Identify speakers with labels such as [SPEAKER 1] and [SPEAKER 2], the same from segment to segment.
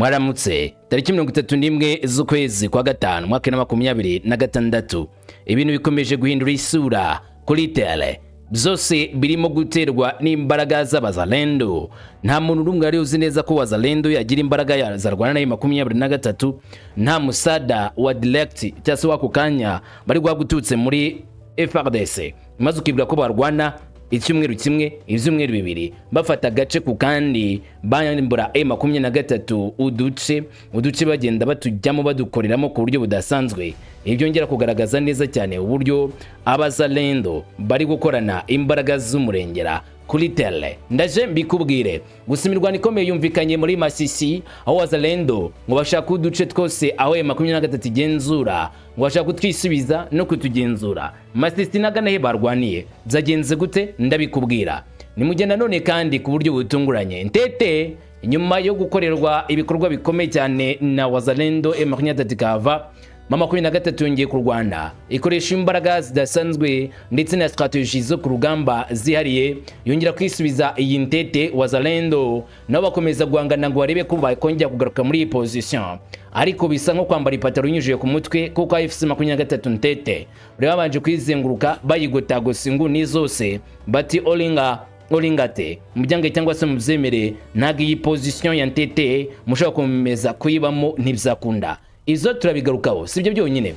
[SPEAKER 1] Mwaramutse. Tariki 31 z'ukwezi kwa gatanu, mwaka na 2026, ibintu bikomeje guhindura isura kuri terrain. Byose birimo guterwa n'imbaraga z'Abazalendo. Nta muntu n'umwe wari uzi neza ko Wazalendo yagira imbaraga zarwana nayo 23 nta musada wa direct cyangwa se w'ako kanya bari guha muri FARDC, maze ukibwira ko barwana icyumweru kimwe, ibyumweru 2, bafata agace ku kandi, bambura M23 uduce uduce, bagenda batujyamo, badukoreramo ku buryo budasanzwe. Ibyo kugaragaza neza cyane uburyo Abazalendo bari gukorana imbaraga z'umurengera kuri terrain. Ndaje mbikubwire. Gusa imirwano ikomeye yumvikanye muri Masisi, aho Wazalendo ngo bashaka uduce twose aho M23 igenzura, ngo bashaka kutwisubiza no kutugenzura. Masisi nagana he barwaniye, byagenze gute? Ndabikubwira. Nimugenda none kandi ku buryo butunguranye, Ntete, nyuma yo gukorerwa ibikorwa bikomeye cyane na Wazalendo, M23 kava mama 13 yongeye kurwana, ikoresha imbaraga zidasanzwe ndetse na strategy zo ku rugamba zihariye, yongera kwisubiza iyi Ntete. Wazalendo nabo bakomeza guhangana ngo barebe ko bakongera kugaruka muri iyi position, ariko bisa nko kwambara ipataro unyujije ku mutwe, kuko AFC 23 Ntete bari babanje kuyizenguruka, bayigotagose inguni zose, bati olinga olingate mubyange cyangwa se mubyemere, ntabwo iyi position ya Ntete mushobora gukomeza kuyibamo, ntibyakunda. Izo turabigarukaho. Si ibyo byonyine,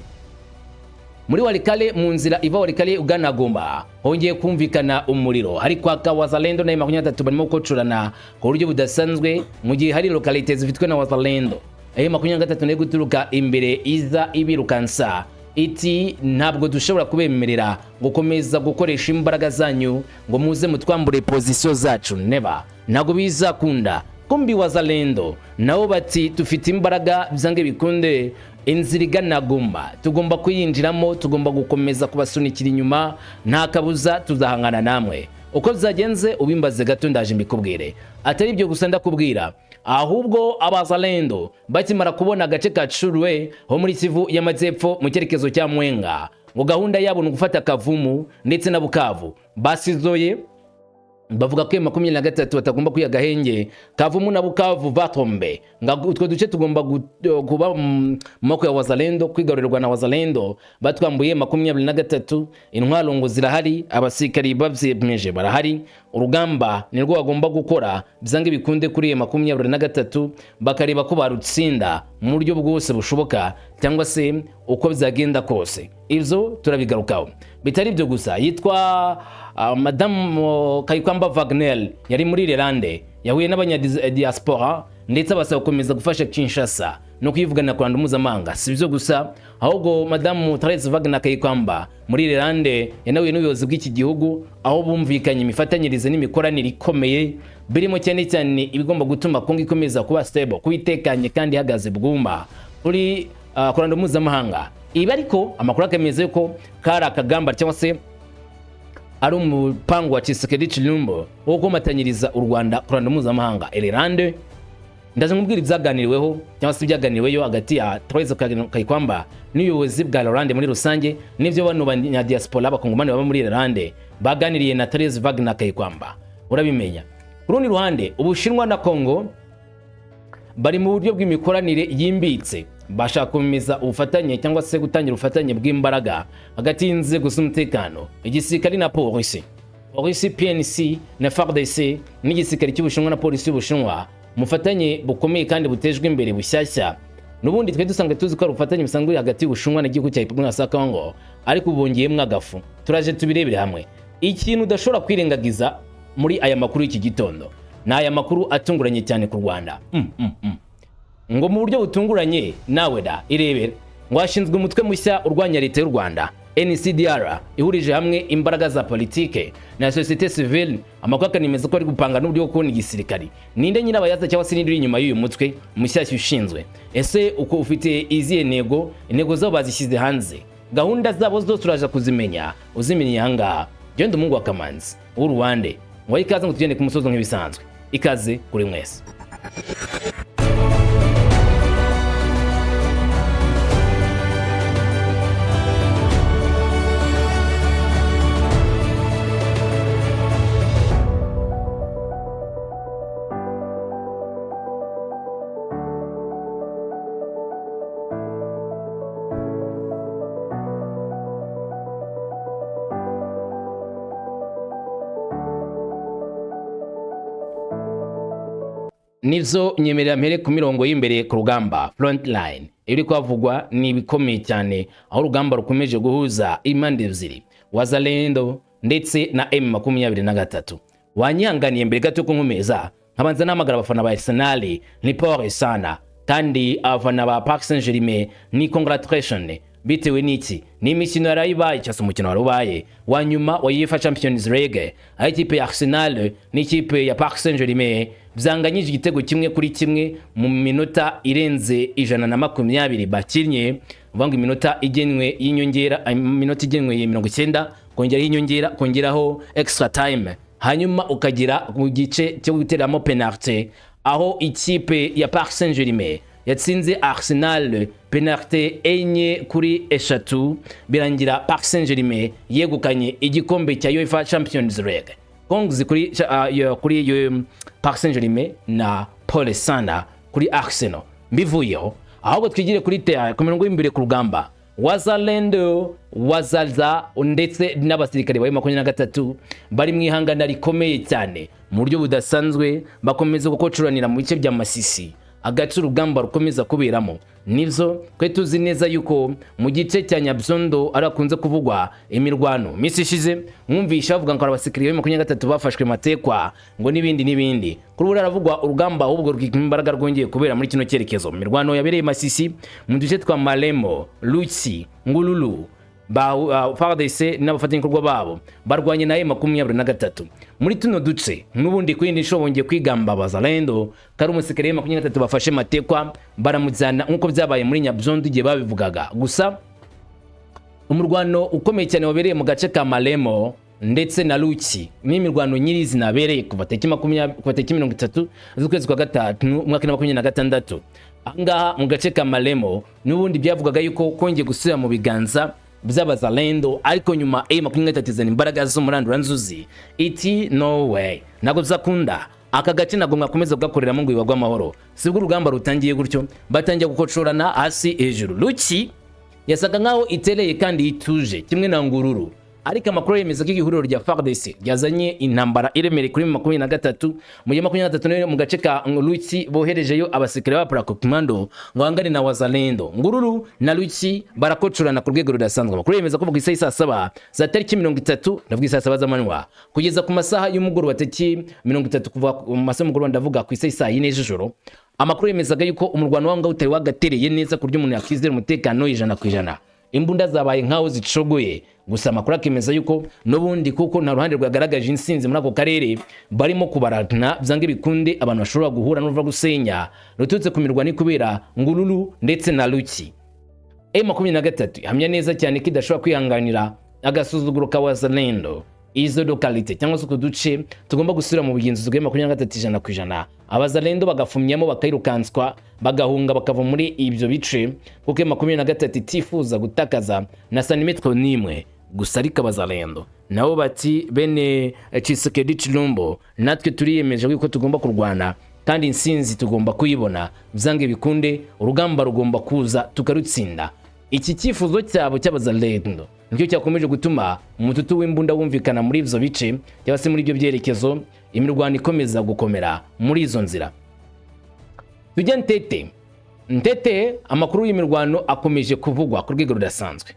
[SPEAKER 1] muri Walikale, mu nzira iva Walikale ugana Goma, hongeye kumvikana umuriro, hari kwaka. Wazalendo na 23 barimo gukocorana ku buryo budasanzwe, mu gihe hari localité zifitwe na Wazalendo. Ayo 23 nayo guturuka imbere iza ibirukansa, iti ntabwo dushobora kubemerera gukomeza gukoresha imbaraga zanyu ngo muze mutwambure position zacu, never, ntabwo bizakunda. Kumbi Wazalendo nabo bati dufite imbaraga, byange bikunde inzira igana Goma tugomba kuyinjiramo, tugomba gukomeza kubasunikira inyuma, nta kabuza tuzahangana namwe. Uko byagenze ubimbaze gato, ndaje mbikubwire. Atari ibyo gusa ndakubwira, ahubwo Abazalendo bakimara kubona agace ka Curwe ho muri Kivu y'Amajyepfo mu cyerekezo cya Mwenga, ngo gahunda yabo ni ugufata Kavumu ndetse na Bukavu. Basizoye bavuga ko 23 batagomba kwiha agahenge. Kavumu na Bukavu batombe, ngo utwo duce tugomba kuba mu maboko ya Wazalendo, kwigarurirwa na Wazalendo. Batwambuye 23, intwaro ngo zirahari, abasirikari babyemeje barahari, urugamba nirwo bagomba gukora byange bikunde kuri 23, bakareba ko barutsinda mu buryo bwose bushoboka cyangwa se uko byagenda kose. Ibyo turabigarukaho. Bitari ibyo gusa, yitwa Madamu Kayikwamba Wagner yari muri Irlande, yahuye n'abanyadiaspora ndetse abasaba gukomeza gufasha Kinshasa no kuyivugana ku ruhando mpuzamahanga. Si ibyo gusa, ahubwo Madamu Therese Wagner Kayikwamba muri Irlande yanahuye n'ubuyobozi bw'iki gihugu, aho bumvikanye imifatanyirize n'imikoranire ikomeye, birimo cyane cyane ibigomba gutuma Kongo ikomeza kuba stable, kuba itekanye kandi ihagaze bwuma kuri ku ruhando mpuzamahanga. Ibi ariko amakuru akemeza yuko kari akagamba cyangwa se ari umupango wa Tshisekedi Tshilombo wo komatanyiriza u Rwanda ku ruhando mpuzamahanga. Irlande, ndaje nkubwira ibyaganiriweho cyangwa se ibyaganiriweyo hagati ya Therese Kayikwamba n'ubuyobozi bwa Irlande muri rusange, n'ibyo bano banyadiaspora abakongomani baba muri Irlande baganiriye na Therese Wagner Kayikwamba, urabimenya. Ku rundi ruhande, Ubushinwa na Congo bari mu buryo bw'imikoranire yimbitse, bashaka gukomeza ubufatanye cyangwa se gutangira ubufatanye bw'imbaraga hagati y'inzego z'umutekano, igisirikare na polisi, polisi PNC na FARDC, n'igisirikare cy'Ubushinwa na polisi y'Ubushinwa, mufatanye bukomeye kandi butejwe imbere bushyashya. N'ubundi twe dusanzwe tuzi ko ari ubufatanye busanzwe hagati y'Ubushinwa n'igihugu cya Repubulika ya Congo, ariko bongeyemo agafu. Turaje tubirebere hamwe. Ikintu udashobora kwirengagiza muri aya makuru y'iki gitondo ni aya makuru atunguranye cyane ku Rwanda. Ngo mu buryo butunguranye, nawe da irebere, ngo hashinzwe umutwe mushya urwanya leta y'u Rwanda, NCDR, ihurije hamwe imbaraga za politike na société civile. Amakuru akanemeza ko ari gupanga n'uburyo bwo kubona igisirikari. Ninde nyirabayaza cyangwa se ninde uri inyuma y'uyu mutwe mushyashya ushinzwe? Ese uko ufite izihe ntego? Intego zabo bazishyize hanze, gahunda zabo zose uraza kuzimenya uzimenye ahangaha. Genda umuhungu wa Kamanzi w'uruwande ngo ikaze, ngo tugende ku musozo nk'ibisanzwe. Ikaze kuri mwese. Nivyo, nyemerera mpere ku mirongo y'imbere ku rugamba, front line. Ibiri kuhavugwa ni ibikomeye cyane, aho urugamba rukomeje guhuza impande ebyiri, Wazalendo ndetse na M23. Wanyihanganiye mbere gato ko nkomeza, nkabanza nahamagara abafana ba Arsenal ni pole sana, kandi abafana ba Paris Saint-Germain ni congratulation. Bitewe n'iki? Ni imikino yaraye ibaye, cyangwa se umukino wari ubaye wa nyuma wa UEFA Champions League, aho ikipe ya Arsenal n'ikipe ya Paris Saint-Germain byanganyije igitego 1-1 mu minota irenze 120 bakinnye. Uvuga ngo iminota igenwe y'inyongera, iminota igenwe ya 90, kongeraho inyongera, kongeraho extra time, hanyuma ukagera mu gice cyo guteramo penalty, aho ikipe ya Paris Saint-Germain yatsinze Arsenal penalty 4-3, birangira Paris Saint-Germain yegukanye igikombe cya UEFA Champions League. Congs kuri Paris Saint-Germain na pole sana kuri Arsenal. Mbivuyeho, ahubwo twigire kuri terrain, ku mirongo y'imbere ku rugamba. Wazalendo, Wazaza ndetse n'abasirikare ba 23 bari mu ihangana rikomeye cyane mu buryo budasanzwe, bakomeza gukocuranira mu bice bya Masisi, agace urugamba rukomeza kuberamo. Nivyo, twe tuzi neza yuko mu gice cya Nyabyondo ari hakunze kuvugwa imirwano. Minsi ishize mwumvisha bavuga ngo abasirikare ba 23 bafashwe matekwa, ngo n'ibindi n'ibindi. Kuri ubu haravugwa urugamba ahubwo rwika imbaraga rwongeye kubera muri kino cyerekezo. Imirwano yabereye Masisi mu duce twa Malemo, Lutsi, Ngululu, ba FARDC n'abafatanyabikorwa babo barwanye na M23 muri tuno duce. N'ubundi ku yindi nshuro bongeye kwigamba Bazalendo kari umusirikare M23 bafashe matekwa, baramujyana, nk'uko byabaye muri Nyabyondo igihe babivugaga. Gusa umurwano ukomeye cyane wabereye mu gace ka Malemo ndetse na Luki, n'imirwano nyirizina yabereye kuva tariki 20, kuva tariki 30 z'ukwezi kwa gatanu umwaka wa 2026. Ahangaha mu gace ka Malemo n'ubundi byavugaga yuko kongeye gusubira mu biganza by'Abazalendo, ariko nyuma M23 izana imbaraga z'umuranduranzuzi, iti: "No way, ntabwo bizakunda, aka gace ntabwo mwakomeza kugakoreramo ngo bibagwe amahoro." Sibwo urugamba rutangiye gutyo, batangiye gukocorana hasi hejuru. Luki yasaga nkaho itereye kandi ituje kimwe na Ngururu, ariko amakuru yemeza ko ihuriro rya FARDC ryazanye intambara iremereye kuri 23. Mu gihe 23 nayo mu gace ka Luki boherejeyo abasirikare ba paracommando ngo bahangane na Wazalendo. Ngururu na Luki barakocurana ku rwego rudasanzwe. Amakuru yemeza ko ku isaha saa 7 za tariki 30, ndavuga isaha 7 z'amanywa, kugeza ku masaha y'umugoroba tariki 30, kuva ku masaha y'umugoroba, ndavuga ku isaha saa 4 z'ijoro, amakuru yemezaga yuko umurwano wabo utari wagatereye neza ku buryo umuntu yakwizera umutekano 100%. Imbunda zabaye nkaho zicogoye. Gusa amakuru akemeza yuko n'ubundi, kuko nta ruhande rwagaragaje insinzi muri ako karere, barimo kubarana byange bikunde, abantu bashobora guhura n'uruva gusenya ruturutse ku mirwano kubera Ngururu ndetse na Luki. M23 ihamya neza cyane ko idashobora kwihanganira agasuzuguro ka Wazalendo. Izo localité cyangwa se utwo duce tugomba gusubira mu bugenzuzi bwa 23 100%, Abazalendo bagafumyamo, bakirukanswa, bagahunga, bakava muri ibyo bice, kuko M23 itifuza gutakaza na santimetero n'imwe. Gusa ariko Abazalendo nabo bati: "Bene Tshisekedi Chilombo, natwe turiyemeje yuko tugomba kurwana kandi insinzi tugomba kuyibona byange bikunde, urugamba rugomba kuza tukarutsinda." Iki cyifuzo cyabo cy'Abazalendo nicyo cyakomeje gutuma umututu w'imbunda wumvikana muri ibyo bice cyangwa se muri ibyo byerekezo, imirwano ikomeza gukomera muri izo nzira. Tujya Ntete. Ntete, amakuru y'imirwano akomeje kuvugwa ku rwego rudasanzwe.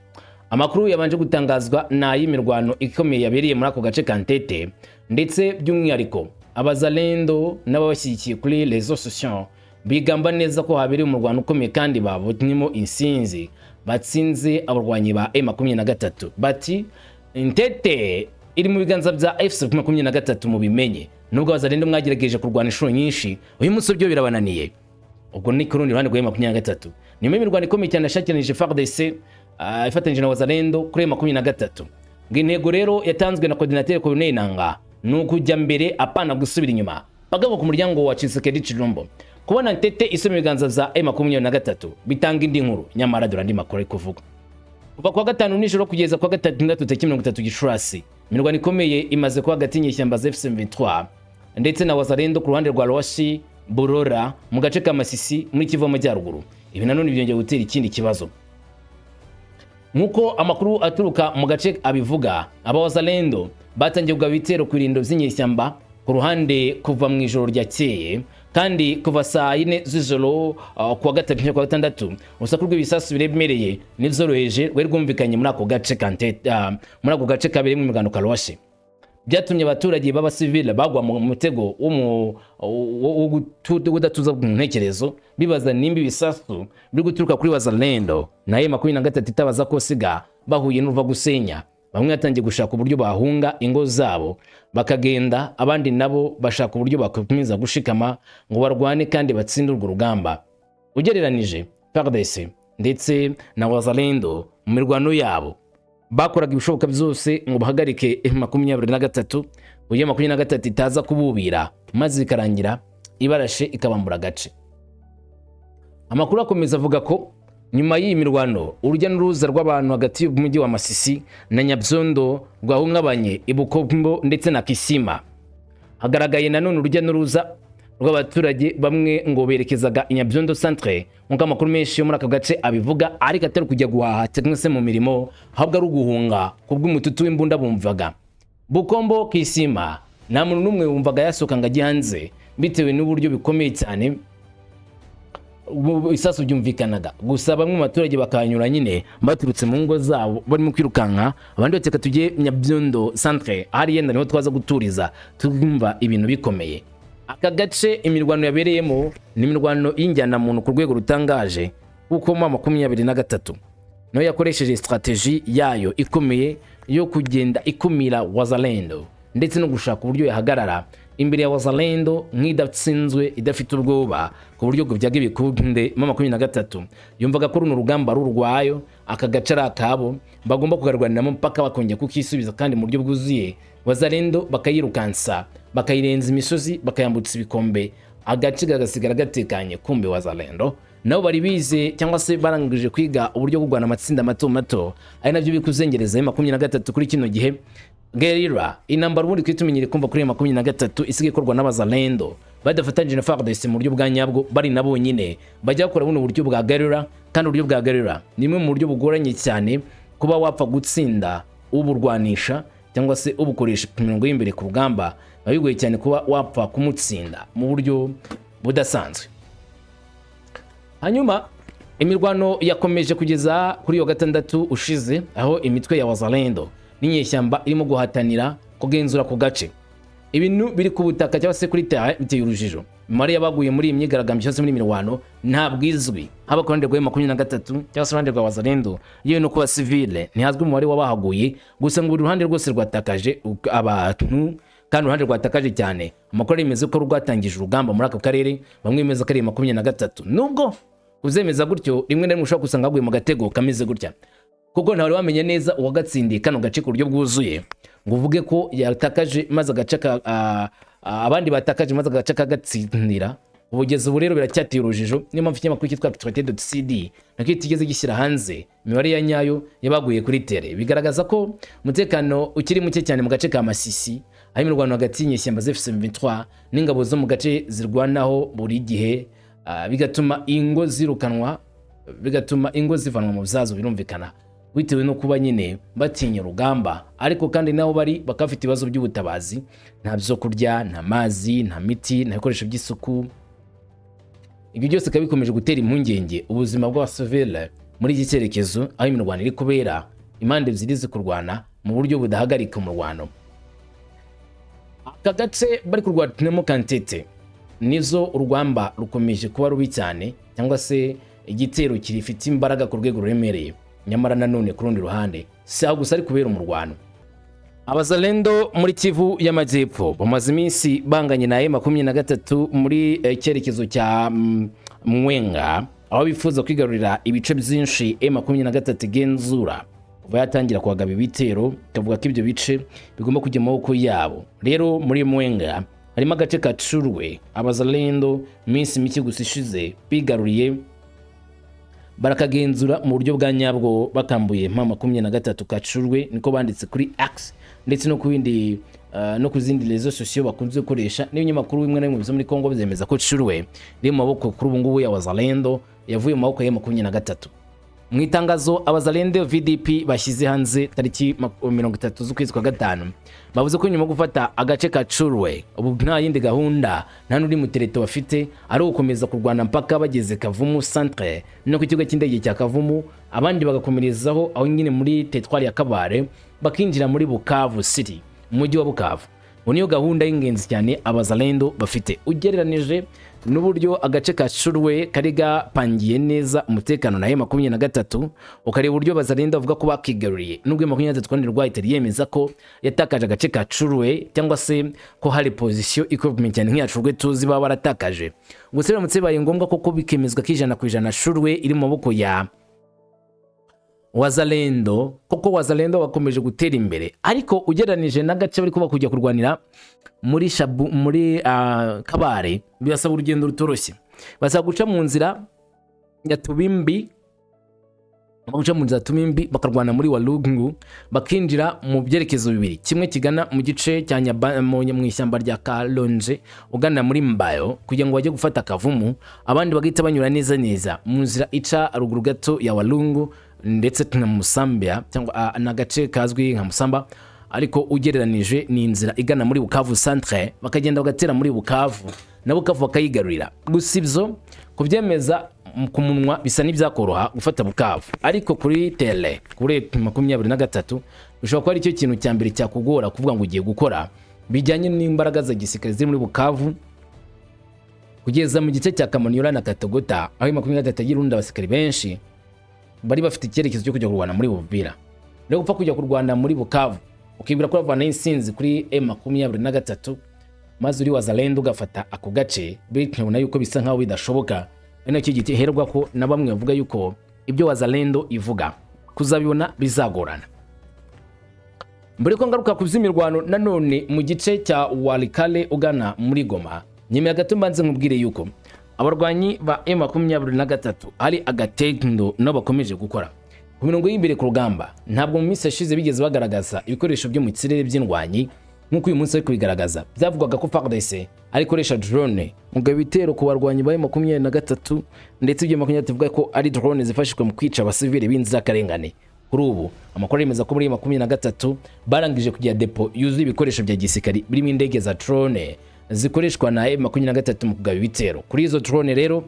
[SPEAKER 1] Amakuru yabanje gutangazwa ni ay'imirwano ikomeye yabereye muri ako gace ka Ntete, ndetse by'umwihariko Abazalendo n'ababashyigikiye kuri réseaux sociaux bigamba neza ko habereye umurwano ukomeye kandi babonyemo insinzi, batsinze abarwanyi ba M23. Bati: "Ntete iri mu biganza bya AFC 23, mubimenye. Nubwo Abazalendo mwagerageje kurwana inshuro nyinshi, uyu munsi byo birabananiye." Ubwo ni ku rundi ruhande rwa M23. Nyuma y'imirwano ikomeye cyane yashakiranije FARDC ifatanyije na Wazalendo kuri M23, ngo intego rero yatanzwe na coordinateur Colonel Nanga ni ukujya mbere, apana gusubira inyuma, bagabo ku muryango wa Tshisekedi Chilombo. Kubona Ntete isoma ibiganza bya M23 bitanga indi nkuru. Nyamara dore andi makuru ari kuvuga: kuva kuwa gatanu nijoro kugeza kuwa gatandatu tariki 30 Gicurasi, imirwano ikomeye imaze kuba hagati y'inyeshyamba za AFC M23 ndetse na Wazalendo ku ruhande rwa Rwashi Burora mu gace ka Masisi muri Kivu y'Amajyaruguru. Ibi nanone byongeye gutera ikindi kibazo. Nk'uko amakuru aturuka mu gace abivuga, aba Wazalendo batangiye kugaba ibitero ku birindiro by'inyeshyamba ku ruhande kuva mu ijoro ryakeye. Kandi kuva saa 4 z'ijoro kuwa gatatu cyangwa kuwa gatandatu, urusaku rw'ibisasu biremereye n'ibyoroheje rwari rwumvikanye muri ako gace muri ako gace kabereyemo imirwano karwashe. Byatumye abaturage b'abasivile bagwa mu mutego wo kudatuza mu ntekerezo, bibaza nimba ibisasu biri guturuka kuri Wazalendo na M23 itabaza ko siga bahuye n'uruva gusenya. Bamwe batangiye gushaka uburyo bahunga ingo zabo bakagenda, abandi nabo bashaka uburyo bakomeza gushikama ngo barwane kandi batsinde urwo rugamba. Ugereranije, FARDC ndetse na Wazalendo mu mirwano yabo bakoraga ibishoboka byose ngo bahagarike M23, uburyo 23 itaza kububira maze bikarangira ibarashe ikabambura agace. Amakuru akomeza avuga ko nyuma y'iyi mirwano, urujya n'uruza rw'abantu hagati y'umujyi wa Masisi na Nyabyondo rwahungabanye. I Bukombo ndetse na Kisima hagaragaye nanone urujya n'uruza rw'abaturage, bamwe ngo berekezaga i Nyabyondo centre, nk'uko amakuru menshi yo muri aka gace abivuga, ariko atari kujya guhaha cyangwa se mu mirimo, ahubwo ari uguhunga kubw'umututu w'imbunda bumvaga. Bukombo, Kisima, nta muntu n'umwe wumvaga yasohoka ngo ajye hanze bitewe n'uburyo bikomeye cyane isasu byumvikanaga. Gusa bamwe mu baturage bakanyura nyine baturutse mu ngo zabo barimo kwirukanka, abandi bateka tujye Nyabyondo centre, ahari yenda niho twaza guturiza, twumva ibintu bikomeye. Aka gace imirwano yabereyemo ni imirwano y'injyanamuntu ku rwego rutangaje, kuko mu 23 nayo yakoresheje stratégie yayo ikomeye yo kugenda ikumira Wazalendo ndetse no gushaka uburyo yahagarara imbere ya Wazalendo nk'idatsinzwe, idafite ubwoba, ku buryo ngo byaga ibikunde. Ma 23 yumvaga ko runo rugamba ari urwayo, aka gace ari akabo, bagomba kukarwaniramo mpaka bakongera kukisubiza kandi mu buryo bwuzuye. Wazalendo bakayirukansa, bakayirenza imisozi, bakayambutsa ibikombe, agace kagasigara gatekanye. Kumbe Wazalendo nabo bari bize cyangwa se barangije kwiga uburyo bwo kurwana amatsinda mato mato, ari nabyo biri kuzengereza 23 kuri kino gihe. Guerrilla, intambara ubundi twari tumenyereye kumva kuri 23 isigaye ikorwa n'Abazalendo badafatanyije na FARDC mu buryo bwa nyabwo, bari na bonyine bajya bakora buno buryo bwa guerrilla. Kandi uburyo bwa guerrilla ni imwe mu buryo bugoranye cyane kuba wapfa gutsinda uburwanisha cyangwa se ubukoresha ku mirongo y'imbere ku rugamba. Biba bigoye cyane kuba wapfa kumutsinda mu buryo budasanzwe. Hanyuma imirwano yakomeje kugeza kuri iyo gatandatu ushize, aho imitwe ya Wazalendo n'inyeshyamba irimo guhatanira kugenzura ku gace. Ibintu biri ku butaka cyangwa se kuri terrain biteye urujijo. Imibare y'abaguye muri iyi myigaragambyo cyangwa se muri iyi mirwano ntabwo izwi, haba ku ruhande rwa 23 cyangwa se uruhande rwa Wazalendo, yewe no kuba civile ntihazwi umubare w'abahaguye. Gusa ngo buri ruhande rwose rwatakaje abantu, kandi uruhande rwatakaje cyane, amakuru aremeza ko rwatangije urugamba muri aka karere, bamwe bemeza ko ari 23. Nubwo uzemeza gutyo, rimwe na rimwe ushobora gusanga haguye mu gatego kameze gutya, kuko ntawe wamenya neza uwagatsindiye kano gace ku buryo bwuzuye ngo uvuge ko yatakaje maze agace abandi batakaje maze agace kagatsindira. Ubugeza ubu rero biracyateye urujijo. Niyo mpamvu ikinyamakuru cyitwa Actualité.cd nacyo kitigeze gishyira hanze imibare ya nyayo y'abaguye kuri terrain. Bigaragaza ko umutekano ukiri muke cyane mu gace ka Masisi, aho imirwano hagati y'inyeshyamba za AFC/M23 n'ingabo zo mu gace zirwanaho buri gihe, bigatuma ingo zirukanwa, bigatuma ingo zivanwa mu byazo, birumvikana bitewe no kuba nyine batinya urugamba. Ariko kandi nabo bari bakaba bafite ibibazo by'ubutabazi: nta byo kurya, nta mazi, nta miti, nta bikoresho by'isuku. Ibyo byose bikaba bikomeje gutera impungenge ubuzima bw'abasivile muri iki cyerekezo, aho imirwano iri kubera, impande ebyiri ziri kurwana mu buryo budahagarika umurwano. Aka gace bari kurwanamo Kantete nizo urugamba rukomeje kuba rubi cyane, cyangwa se igitero kirifite imbaraga ku rwego ruremereye. Nyamara nanone ku rundi ruhande, si aho gusa ari kubera umurwano. Abazalendo muri Kivu y'Amajyepfo bamaze iminsi banganye na M23 muri cyerekezo cya Mwenga, aho bifuza kwigarurira ibice byinshi M23 igenzura kuva yatangira kuhagaba ibitero, ikavuga ko ibyo bice bigomba kujya mu maboko yabo. Rero muri Mwenga harimo agace ka Curwe, Abazalendo iminsi mike gusa ishize bigaruriye, barakagenzura mu buryo bwa nyabwo, bakambuye M23. Kacurwe niko banditse kuri X ndetse no ku bindi no ku zindi réseaux sociaux bakunze gukoresha. N'ibinyamakuru bimwe na bimwe byo muri Congo byemeza ko Curwe iri mu maboko kuri ubu ngubu ya Wazalendo, yavuye mu maboko ya 23. Mu itangazo Abazalendo VDP bashyize hanze tariki 30 z'ukwezi kwa gatanu, bavuze ko nyuma yo gufata agace ka Churwe, ubu nta yindi gahunda, nta n'undi mutereto bafite, ari ugukomeza kurwana mpaka bageze Kavumu centre no ku kibuga cy'indege cya Kavumu, abandi bagakomerezaho aho nyine muri teritwari ya Kabare, bakinjira muri Bukavu City, umujyi wa Bukavu. Ubu niyo gahunda y'ingenzi cyane Abazalendo bafite, ugereranije n'uburyo agace ka Churwe kari gapangiye neza umutekano na M23, ukareba uburyo Abazalendo bavuga ko bakigaruriye, nubwo M23 kandi rwahita yemeza ko yatakaje agace ka Churwe, cyangwa se ko hari position ikomeye cyane nk'iya Churwe tuzi baba baratakaje. Gusa biramutse bibaye ngombwa koko bikemezwa ko 100% Churwe iri mu maboko ya Wazalendo, koko Wazalendo bakomeje gutera imbere, ariko ugereranije n'agace bari kuba kujya kurwanira muri Shabu, muri Kabare, birasaba urugendo rutoroshye. Basaba guca mu nzira ya Tubimbi, guca mu nzira ya Tubimbi, bakarwana muri Walungu, bakinjira mu byerekezo bibiri, kimwe kigana mu gice cya mu ishyamba rya Kalonje ugana muri Mbayo kugira ngo bajye gufata Kavumu, abandi bagahita banyura neza neza mu nzira ica ruguru gato ya Walungu ndetse na Musambya, cyangwa n'agace kazwi nka Musamba, ariko ugereranije ni inzira igana muri Bukavu centre, bakagenda bagatera muri Bukavu na Bukavu bakayigarurira. Gusa ibyo kubyemeza ku munwa bisa n'ibyakoroha gufata Bukavu, ariko kuri terrain, kuri 23, bishobora kuba ari cyo kintu cya mbere cyakugora kuvuga ngo ugiye gukora bijyanye n'imbaraga za gisirikare ziri muri Bukavu kugeza mu gice cya Kamanyola na Katogota, aho 23 agira urundi abasirikare benshi bari bafite icyerekezo cyo kujya kurwana muri Buvira. Rero gupfa kujya kurwana muri Bukavu ukibwira ko uravanaho insinzi kuri M23, maze uri Wazalendo ugafata ako gace, bityo ubona yuko bisa nkaho bidashoboka. Ari nacyo giterwa ko na bamwe bavuga yuko ibyo Wazalendo ivuga kuzabibona bizagorana. Mbere ko ngaruka ku by'imirwano nanone mu gice cya Walikale ugana muri Goma, nyuma gato mbanze nkubwire yuko abarwanyi ba M23 hari agatendo nabo bakomeje gukora ku mirongo y'imbere ku rugamba. Ntabwo mu minsi yashize bigeze bagaragaza ibikoresho byo mu kirere by'indwanyi nk'uko uyu munsi bari kubigaragaza. Byavugwaga ko FARDC ari ikoresha drone mu ibitero ku barwanyi ba M23, ndetse ibyo 23 bivuga ko ari drone zifashishwa mu kwica abasivili b'inzirakarengane. Kuri ubu amakuru aremeza ko muri 23 barangije kugira dépôt yuzuye ibikoresho bya gisirikari, birimo indege za drone zikoreshwa na M23 mu kugaba ibitero. Kuri izo drone rero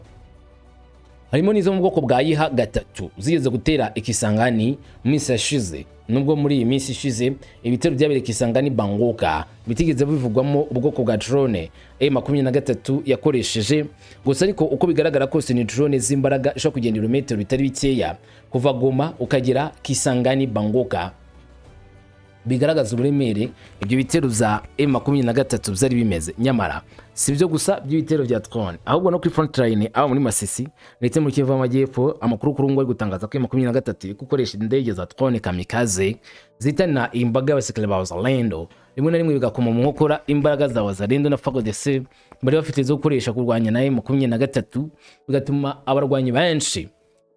[SPEAKER 1] harimo n'izo mu bwoko bwa Yiha 3 zigeze gutera Ikisangani mu minsi yashize, nubwo muri iyi minsi ishize ibitero byabereye Kisangani Bangoka bitigeze bivugwamo ubwoko bwa drone M23 yakoresheje. Gusa ariko uko bigaragara kose ni drone z'imbaraga ishobora kugenda ibirometero bitari bikeya kuva Goma ukagera Kisangani Bangoka, bigaragaza uburemere ibyo bitero bya M23 byari bimeze. Nyamara si byo gusa by'ibitero bya drone, ahubwo no kuri front line, aho muri Masisi ndetse muri Kivu y'Amajyepfo, amakuru kuri ubu ari gutangaza ko M23 iri gukoresha indege za drone kamikaze zitana imbaga y'abasirikare ba Wazalendo, rimwe na rimwe bigakoma mu nkokora imbaraga za Wazalendo na FARDC bari bafite zo gukoresha kurwanya na M23, bigatuma abarwanyi benshi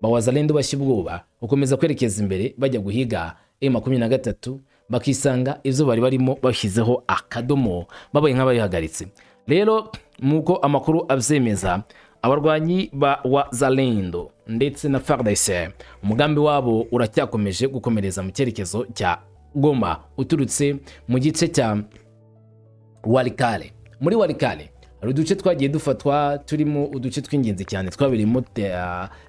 [SPEAKER 1] ba Wazalendo bashya ubwoba gukomeza kwerekeza imbere bajya guhiga M23, bakisanga ibyo bari barimo bashyizeho akadomo, babaye nk'abayihagaritse. Rero nk'uko amakuru abyemeza, abarwanyi ba Wazalendo ndetse na FARDC umugambi wabo uracyakomeje gukomereza mu cyerekezo cya Goma uturutse mu gice cya Walikale. Muri Walikale hari uduce twagiye dufatwa, turimo uduce tw'ingenzi cyane twabereyemo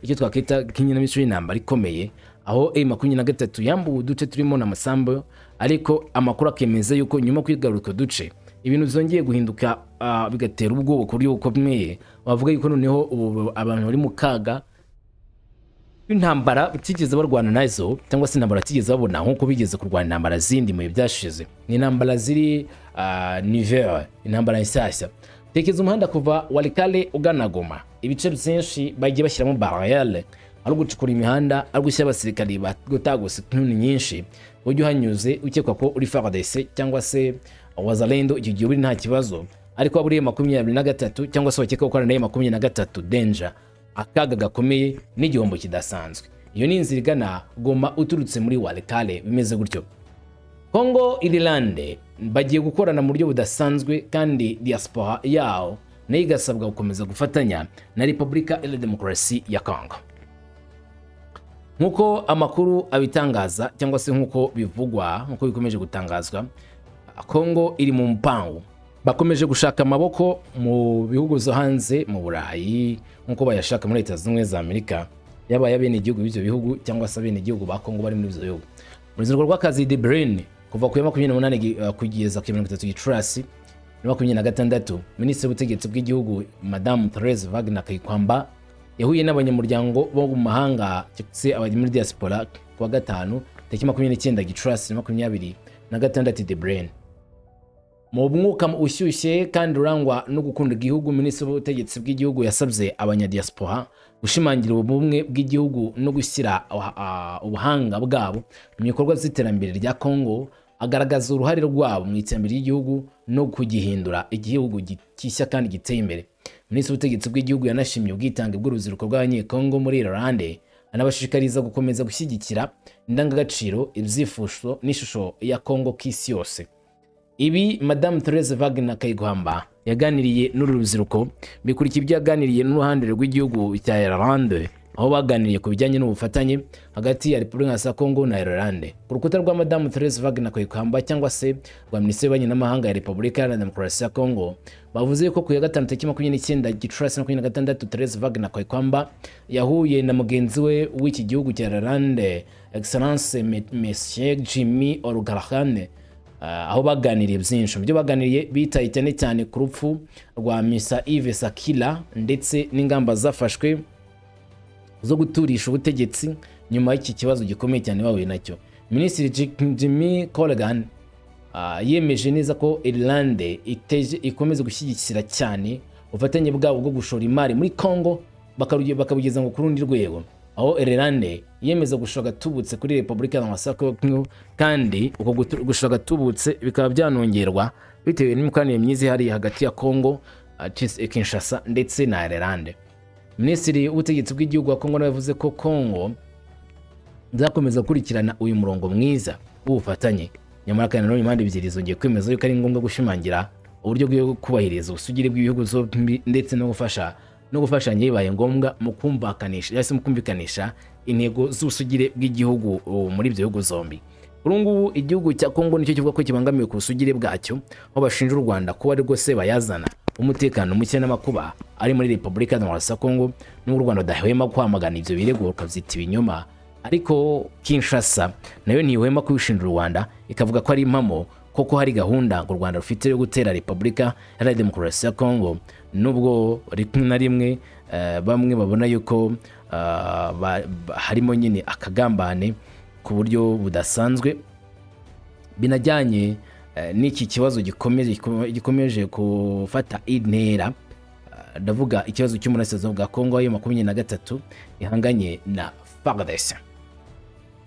[SPEAKER 1] icyo twakwita nk'inkinamico y'intambara ikomeye, aho M23 yambuwe uduce turimo na Masambo, ariko amakuru akemeza yuko nyuma yo kwigarurira utwo duce ibintu byongeye guhinduka, bigatera ubwoba ku buryo bukomeye. Bavuga yuko noneho ubu abantu bari mu kaga intambara batigeze barwana nazo, cyangwa se intambara batigeze babona nk'uko bigeze kurwana intambara zindi mu bihe byashize. Ni intambara ziri nouvelle, intambara nshyashya. Tekeza umuhanda kuva Walikale ugana Goma, ibice byinshi bagiye bashyiramo barrière, ari ugucukura imihanda, ari gushyira abasirikari gutagose inuni nyinshi, ujya uhanyuze ukekwa ko uri FARDC cyangwa se Wazalendo, icyo gihe uri nta kibazo, ariko waba uri 23 cyangwa se wakeka gukorana na 23, danger, akaga gakomeye n'igihombo kidasanzwe. Iyo ni inzira igana Goma uturutse muri Walikale bimeze gutyo. Congo Irilande bagiye gukorana mu buryo budasanzwe, kandi diaspora yawo nayo igasabwa gukomeza gufatanya na Repubulika ya Demokarasi ya Congo. Nk'uko amakuru abitangaza cyangwa se nk'uko bivugwa, nk'uko bikomeje gutangazwa, Kongo iri mu mpangu, bakomeje gushaka amaboko mu bihugu zo hanze, mu Burayi, nk'uko bayashaka muri Leta Zunze Ubumwe za Amerika, yaba abenegihugu b'ibyo bihugu cyangwa se abenegihugu ba Kongo bari muri ibyo bihugu. Mu ruzinduko rw'akazi De Bruyne kuva ku ya 28 kugeza ku ya 30 Gicurasi na 26, Minisitiri w'Ubutegetsi bw'Igihugu Madamu Therese Wagner Kayikwamba yahuye n'abanyamuryango bo mu mahanga cyangwa se abari muri diaspora ku wa gatanu tariki 29 Gicurasi na 26 De Bruyne. Mu mwuka ushyushye kandi urangwa no gukunda igihugu, Minisitiri w'Ubutegetsi bw'Igihugu yasabye abanyadiaspora gushimangira ubumwe bw'igihugu no gushyira ubuhanga bwabo mu bikorwa by'iterambere rya Congo, agaragaza uruhare rwabo mu iterambere ry'igihugu no kugihindura igihugu gishya kandi giteye imbere. Minisitiri w'Ubutegetsi bw'Igihugu yanashimye ubwitange bw'urubyiruko rw'Abanyekongo muri Irlande, anabashishikariza gukomeza gushyigikira indangagaciro, ibyifuzo n'ishusho ya Congo ku isi yose. Ibi Madamu Therese Wagner Kayikwamba yaganiriye n'uru rubyiruko bikurikiye ibyo yaganiriye n'uruhande rw'igihugu cya Irlande, aho baganiriye ku bijyanye n'ubufatanye hagati ya Repubulika ya Congo na Irlande. Ku rukuta rwa Madamu Therese Wagner Kayikwamba cyangwa se rwa Minisiteri y'Ububanyi n'Amahanga ya Repubulika Iharanira Demokarasi ya Congo, bavuze ko ku ya gatanu tariki 29 Gicurasi 26, Therese Wagner Kayikwamba yahuye na mugenzi we w'iki gihugu cya Irlande, Excellence Monsieur Jimmy O'Callaghan, aho baganiriye byinshi. Mu byo baganiriye, bitaye cyane cyane ku rupfu rwa Misa Yves Sakila ndetse n'ingamba zafashwe zo guturisha ubutegetsi nyuma y'iki kibazo gikomeye cyane bahuye nacyo. Minisitiri Jimmy Colgan yemeje neza ko Irlande ikomeza gushyigikira cyane ubufatanye bwabo bwo gushora imari muri Congo, bakabugeza ngo ku rundi rwego, aho Irlande yemeza gushora agatubutse kuri Repubulika ya Congo, kandi uko gushora agatubutse bikaba byanongerwa bitewe n'imikoranire myiza ihari hagati ya Congo Kinshasa ndetse na Irlande. Minisitiri w'Ubutegetsi bw'Igihugu wa Congo nawe yavuze ko Congo izakomeza gukurikirana uyu murongo mwiza w'ubufatanye. Nyamara kandi nanone impande ebyiri zongeye kwemeza yuko ari ngombwa gushimangira uburyo bwo kubahiriza ubusugire bw'ibihugu zombi ndetse no gufashanya bibaye ngombwa mu kumvakanisha cyangwa se mu kumvikanisha intego z'ubusugire bw'igihugu muri ibyo bihugu zombi. Kuri ubu ngubu igihugu cya Congo nicyo kivuga ko kibangamiwe ku busugire bwacyo, aho bashinja u Rwanda kuba ari rwo sebayazana umutekano muke n'amakuba ari muri Repubulika Demokarasi ya Congo, n'ubwo u Rwanda rudahwema kwamagana ibyo birego rukabyita ibinyoma. Ariko Kinshasa nayo ntihwema kubishinja u Rwanda, ikavuga ko ari impamo koko hari gahunda ngo u Rwanda rufite yo gutera Repubulika Iharanira Demokarasi ya Congo, nubwo rimwe na rimwe bamwe babona yuko harimo nyine akagambane ku buryo budasanzwe, binajyanye n'iki kibazo gikomeje gufata intera. Ndavuga ikibazo cy'umurasirazuba bwa Kongo, ayo 23 ihanganye na FARDC.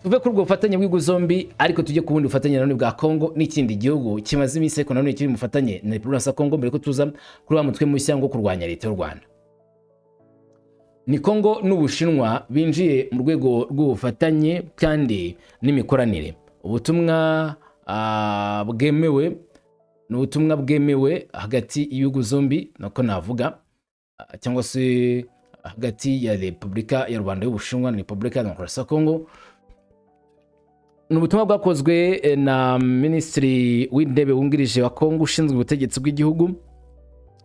[SPEAKER 1] Tuve kuri ubwo bufatanye bw'ibihugu zombi, ariko tujye ku bundi bufatanye nanone bwa Kongo n'ikindi gihugu kimaze iminsi ariko nanone kiri mu bufatanye na Repubulika ya Kongo, mbere ko tuza kuri wa mutwe mushya ngo kurwanya leta y'u Rwanda. Ni Kongo n'Ubushinwa binjiye mu rwego rw'ubufatanye kandi n'imikoranire. Ubutumwa bwemewe ni ubutumwa bwemewe hagati y'ibihugu zombi, nako navuga, cyangwa se hagati ya Repubulika ya Rwanda y'Ubushinwa na Repubulika ya Demokarasi ya Kongo. Ni ubutumwa bwakozwe na Minisitiri w'Intebe wungirije wa Kongo ushinzwe ubutegetsi bw'igihugu,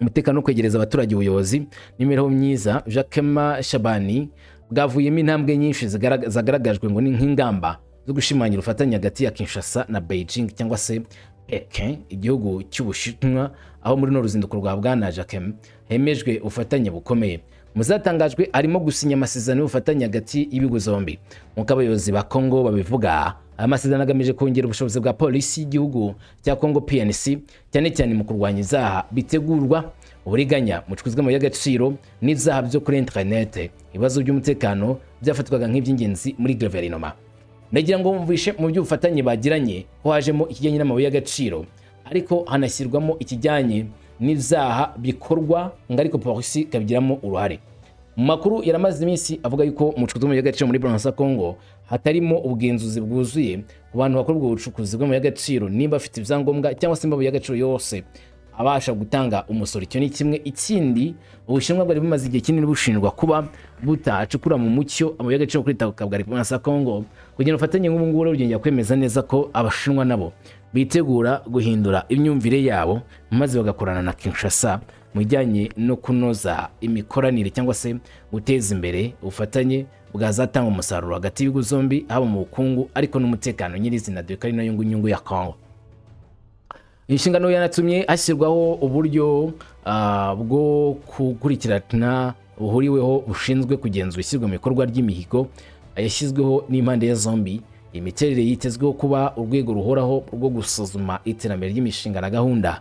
[SPEAKER 1] umutekano no kwegereza abaturage ubuyobozi n'imibereho myiza, Jacquemain Shabani, bwavuyemo intambwe nyinshi zagaragajwe ngo ni nk'ingamba zo gushimangira ubufatanye hagati ya Kinshasa na Beijing cyangwa se Pekin, igihugu cy'Ubushinwa, aho muri runo ruzinduko rwa bwana Jacquemain hemejwe ubufatanye bukomeye. Mu zatangajwe harimo gusinya amasezerano y'ubufatanye hagati y'ibihugu zombi. Nk'uko abayobozi ba Congo babivuga, aya masezerano agamije kongera ubushobozi bwa polisi y'igihugu cya Congo PNC, cyane cyane mu kurwanya ibyaha bitegurwa, uburiganya mu bucukuzi bw'amabuye y'agaciro n'ibyaha byo kuri interinete, ibibazo by'umutekano byafatwaga nk'iby'ingenzi muri guverinoma. Ndagira ngo mvishe mu by'ubufatanye bagiranye ko hajemo ikijyanye n'amabuye y'agaciro, ariko hanashyirwamo ikijyanye n'ibyaha bikorwa ngo ariko polisi ikabigiramo uruhare. Mu makuru yaramaze iminsi avuga yuko mu bucukuzi bw'amabuye y'agaciro muri Buransa Congo hatarimo ubugenzuzi bwuzuye ku bantu bakora ubwo bucukuzi bw'amabuye y'agaciro, nimba bafite ibyangombwa cyangwa se amabuye y'agaciro yose abasha gutanga umusoro. Icyo ni kimwe. Ikindi, Ubushinwa bwari bumaze igihe kinini bushinjwa kuba butacukura mu mucyo amabuye y'agaciro kuri butaka bwa Repubulika ya Kongo. Kugira ubufatanye nk'ubu ngubu rero byongera kwemeza neza ko Abashinwa nabo bitegura guhindura imyumvire yabo, maze bagakorana na Kinshasa mu bijyanye no kunoza imikoranire cyangwa se guteza imbere ubufatanye bwazatanga umusaruro hagati y'ibihugu zombi, haba mu bukungu ariko n'umutekano nyirizina, dore ko ari nayo nyungu ya Kongo. Inshingano yanatumye hashyirwaho uburyo bwo gukurikirana buhuriweho bushinzwe kugenzura ishyirwa mu bikorwa ry'imihigo yashyizweho n'impande zombi. Imiterere yitezweho kuba urwego ruhoraho rwo gusuzuma iterambere ry'imishinga na gahunda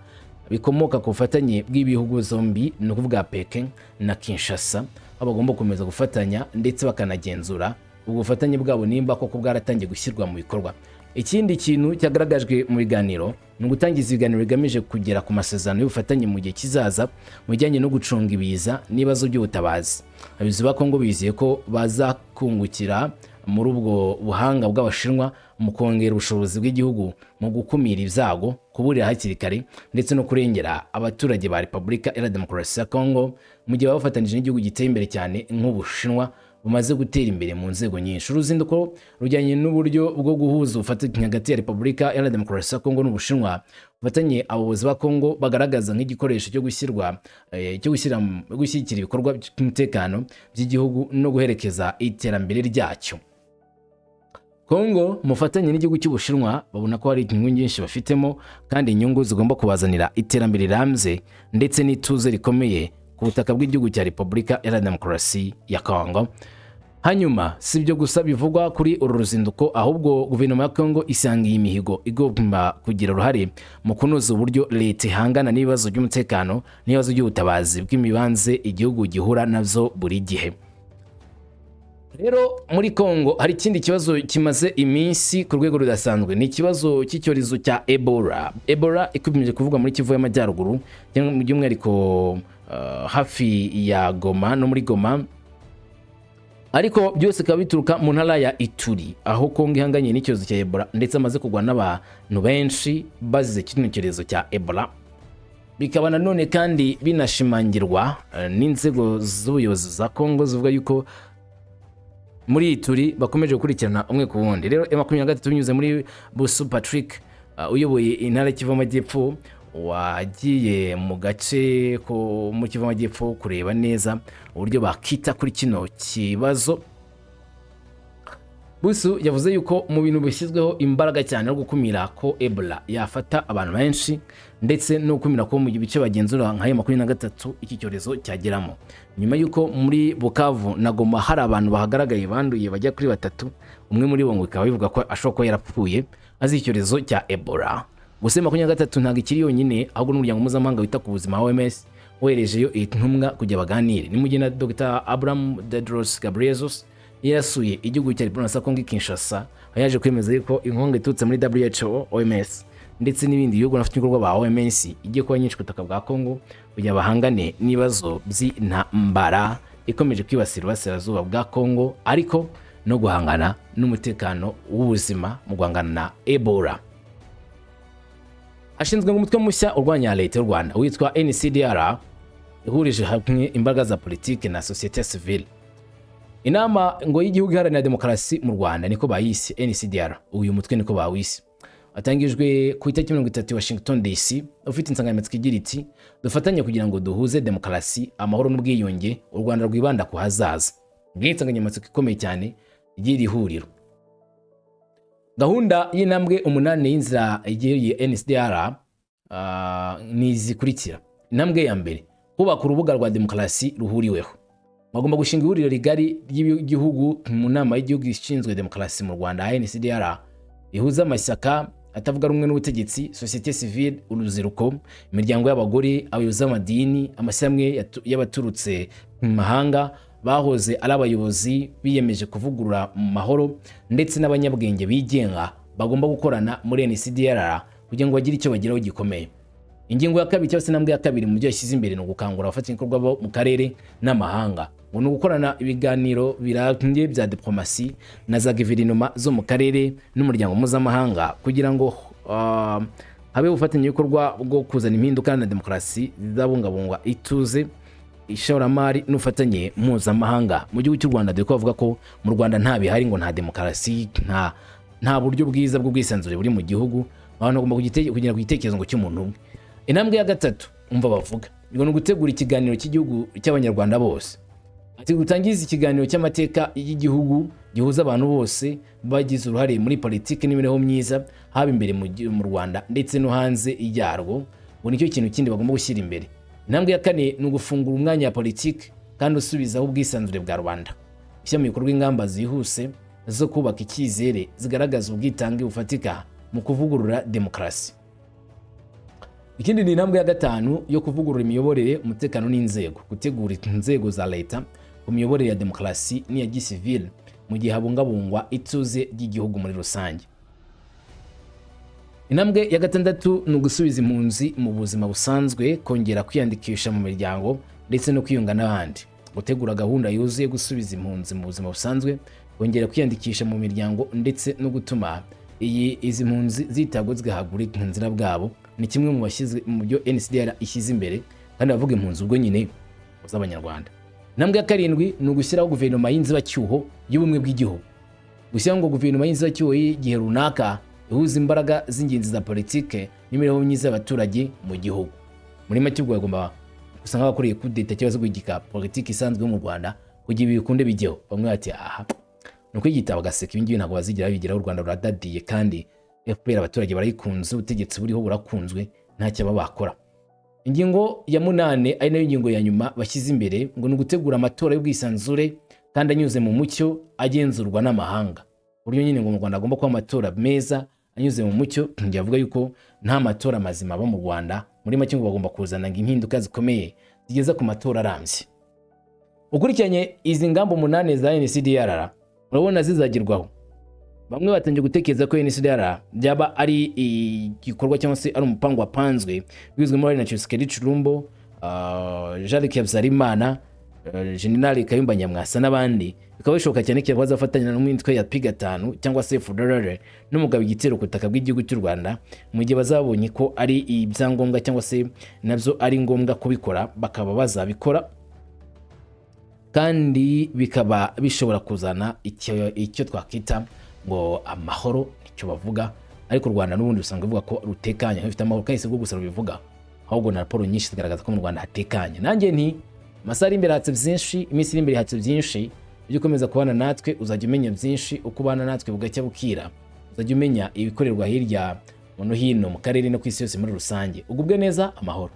[SPEAKER 1] bikomoka ku bufatanye bw'ibihugu zombi, ni ukuvuga Pekin na Kinshasa, aho bagomba gukomeza gufatanya ndetse bakanagenzura ubwo bufatanye bwabo nimba koko bwaratangiye gushyirwa mu bikorwa. Ikindi kintu cyagaragajwe mu biganiro ni ugutangiza ibiganiro bigamije kugera ku masezerano y'ubufatanye mu gihe kizaza mu bijyanye no gucunga ibiza n'ibibazo by'ubutabazi. Abayobozi ba Kongo bizeye ko bazakungukira muri ubwo buhanga bw'Abashinwa mu kongera ubushobozi bw'igihugu mu gukumira ibyago, kuburira hakiri kare ndetse no kurengera abaturage ba Repubulika Iharanira Demokarasi ya Kongo, mu gihe baba bafatanyije n'igihugu giteye imbere cyane nk'Ubushinwa bumaze gutera imbere mu nzego nyinshi. Uruzinduko rujyanye n'uburyo bwo guhuza ubufatanye hagati ya Repubulika Iharanira Demokarasi ya Kongo n'Ubushinwa, ubufatanye abayobozi ba Kongo bagaragaza nk'igikoresho cyo gushyirwa cyo gushyira gushyigikira ibikorwa by'umutekano by'igihugu no guherekeza iterambere ryacyo. Kongo mufatanye n'igihugu cy'Ubushinwa babona ko hari inyungu nyinshi bafitemo, kandi inyungu zigomba kubazanira iterambere rirambye ndetse n'ituze rikomeye ku butaka bw'igihugu cya Repubulika Iharanira Demokarasi ya Kongo. Hanyuma si ibyo gusa bivugwa kuri uru ruzinduko, ahubwo guverinoma ya Kongo isanga iyi mihigo igomba kugira uruhare mu kunoza uburyo leta ihangana n'ibibazo by'umutekano n'ibibazo by'ubutabazi bw'imibanze igihugu gihura nabyo buri gihe. Rero muri Kongo hari ikindi kibazo kimaze iminsi ku rwego rudasanzwe, ni ikibazo cy'icyorezo cya Ebola. Ebola ikomeje kuvugwa muri Kivu y'Amajyaruguru, by'umwihariko hafi ya Goma no muri Goma, ariko byose bikaba bituruka mu ntara ya Ituri, aho Kongo ihanganye n'icyorezo cya Ebola ndetse amaze kugwa n'abantu benshi bazize kino cyorezo cya Ebola. Bikaba nanone kandi binashimangirwa n'inzego z'ubuyobozi za Kongo zivuga yuko muri Ituri bakomeje gukurikirana umwe ku wundi. Rero M23 binyuze muri Busu Patrick, uyoboye intara y'Kivu y'Amajyepfo, wagiye mu gace ko mu Kivu y'Amajyepfo kureba neza uburyo bakita kuri kino kibazo. Busu yavuze yuko mu bintu bishyizweho imbaraga cyane no gukumira ko Ebola yafata abantu benshi, ndetse no gukumira ko mu bice bagenzura nka M23 iki cyorezo cyageramo, nyuma y'uko muri Bukavu na Goma hari abantu bahagaragaye banduye bajya kuri batatu, umwe muri bo ngo bikaba bivuga ko ashobora kuba yarapfuye azi icyorezo cya Ebola. Gusa 23 ntabwo ikiri yonyine, ahubwo n'umuryango mpuzamahanga wita ku buzima OMS woherejeyo intumwa kugira baganire. Ni mu gihe na Dr Abraham Tedros Ghebreyesus yasuye igihugu cya Repubulika ya Kongo i Kinshasa, aho yaje kwemeza yuko inkunga iturutse muri WHO, OMS ndetse n'ibindi bihugu n'abafatanyabikorwa ba OMS igiye kuba nyinshi ku butaka bwa Kongo kugira bahangane n'ibibazo by'intambara ikomeje kwibasira uburasirazuba bwa Kongo, ariko no guhangana n'umutekano w'ubuzima mu guhangana na Ebola. Hashinzwe umutwe mushya urwanya leta y'u Rwanda witwa NCDR, ihurije hamwe imbaraga za politiki na sosiyete sivile. Inama ngo y'igihugu iharanira demokarasi mu Rwanda niko bayise NCDR, uyu mutwe niko bawise. Watangijwe ku itariki 30 Washington DC, ufite insanganyamatsiko igira iti: "Dufatanye kugira ngo duhuze demokarasi, amahoro n'ubwiyunge, u Rwanda rwibanda ku hazaza." Ngiyi insanganyamatsiko ikomeye cyane ry'iri huriro. Gahunda y'intambwe 8 y'inzira igiye NCDR ni zikurikira: intambwe ya mbere, kubaka urubuga rwa demokarasi ruhuriweho. Bagomba gushinga ihuriro rigari ry'igihugu mu nama y'igihugu ishinzwe demokarasi mu Rwanda NCDR, rihuza amashyaka atavuga rumwe n'ubutegetsi, sosiyete sivile, urubyiruko, imiryango y'abagore, abayobozi b'amadini, amashyirahamwe y'abaturutse mu mahanga bahoze ari abayobozi biyemeje kuvugurura mu mahoro, ndetse n'abanyabwenge bigenga bagomba gukorana muri NCDR kugira ngo bagire icyo bageraho gikomeye. Ingingo ya kabiri cyangwa se intambwe ya kabiri mu byo yashyize imbere ni ugukangurira abafatanyabikorwa bo mu karere n'amahanga, ngo ni ugukorana ibiganiro birambye bya diplomasi na za guverinoma zo mu karere n'umuryango mpuzamahanga kugira ngo Habe ubufatanyabikorwa bwo kuzana impinduka na demokarasi zizabungabungwa ituze, ishoramari n'ubufatanye mpuzamahanga mu gihugu cy'u Rwanda, dore ko bavuga ko mu Rwanda nta bihari, ngo nta demokarasi, nta buryo bwiza bw'ubwisanzure buri mu gihugu. Abantu bagomba kugera ku gitekerezo ngo cy'umuntu umwe. Intambwe ya gatatu, umva, bavuga ngo ni ugutegura ikiganiro cy'igihugu cy'Abanyarwanda bose. Ati gutangiza ikiganiro cy'amateka y'igihugu gihuza abantu bose bagize uruhare muri politiki n'imibereho myiza, haba imbere mu Rwanda ndetse no hanze yarwo, ngo nicyo kintu kindi bagomba gushyira imbere. Intambwe ya kane ni ugufungura umwanya wa politiki kandi usubizaho ubwisanzure bwa rubanda, gushyira mu bikorwa ingamba zihuse zo kubaka icyizere zigaragaza ubwitange bufatika mu kuvugurura demokarasi. Ikindi ni intambwe ya gatanu yo kuvugurura imiyoborere, umutekano n'inzego, gutegura inzego za leta ku miyoborere ya demokarasi n'iya gisivile mu gihe habungabungwa ituze ry'igihugu muri rusange. Intambwe ya gatandatu ni ugusubiza impunzi mu buzima busanzwe, kongera kwiyandikisha mu miryango ndetse no kwiyunga n'abandi. Gutegura gahunda yuzuye gusubiza impunzi mu buzima busanzwe, kongera kwiyandikisha mu miryango ndetse no gutuma izi mpunzi zitabwaho, zigahabwa uburenganzira bwabo, ni kimwe mu bashyize mu byo NCDR ishyize imbere. Kandi bavuga impunzi ubwo nyine z'Abanyarwanda. Intambwe ya karindwi ni ugushyiraho guverinoma y'inzibacyuho y'ubumwe bw'igihugu, gushyiraho ngo guverinoma y'inzibacyuho y'igihe runaka ihuza imbaraga z'ingenzi za politike n'imibereho myiza y'abaturage mu gihugu. Muri make ubwo bagomba gusa nk'abakoreye kudeta cyangwa se guhigika politiki isanzwe yo mu Rwanda kugira ibi bikunde bijyeho. Bamwe bati aha ni ukwigita bagaseka, ibi ngibi ntabwo bazigera babigeraho, u Rwanda ruradadiye kandi FPR abaturage barayikunze, ubutegetsi buriho burakunzwe, ntacyo baba bakora. Ingingo ya munane, ari nayo ngingo ya nyuma bashyize imbere, ngo ni ugutegura amatora y'ubwisanzure kandi anyuze mu mucyo, agenzurwa n'amahanga. Uburyo nyine ngo mu Rwanda agomba kuba amatora meza anyuze mu mucyo. Njye avuga yuko nta matora mazima aba mu Rwanda. Muri make ngo bagomba kuzana ngo impinduka zikomeye zigeza ku matora arambye. Ukurikiranye izi ngamba umunani za NCDR, urabona zizagerwaho? Bamwe batangiye gutekereza ko NCDR byaba ari igikorwa cyangwa se ari umupango wapanzwe bigizwemo uruhare na Tshisekedi Tshilombo, Jean Luc Habyarimana, General Kayumba Nyamwasa n'abandi. Bikaba bishoboka cyane ko bazafatanya n'imitwe ya P5 cyangwa se FDLR n'umugabo igitero ku butaka bw'igihugu cy'u Rwanda, mu gihe bazabonye ko ari ibyangombwa cyangwa se nabyo ari ngombwa kubikora, bakaba bazabikora. Kandi bikaba bishobora kuzana icyo twakwita ngo amahoro, nicyo bavuga. Ariko u Rwanda n'ubundi rusanzwe ruvuga ko rutekanye, rufite amahoro, kandi si bwo gusa rubivuga, ahubwo na raporo nyinshi zigaragaza ko mu Rwanda hatekanye. Nanjye nti amasaha ari imbere hatse byinshi, iminsi iri imbere hatse byinshi. Ujye ukomeza kubana natwe, uzajya umenya byinshi. Uko ubana natwe bugacya bukira, uzajya umenya ibikorerwa hirya no hino mu karere no ku isi yose muri rusange. Ugubwe neza, amahoro.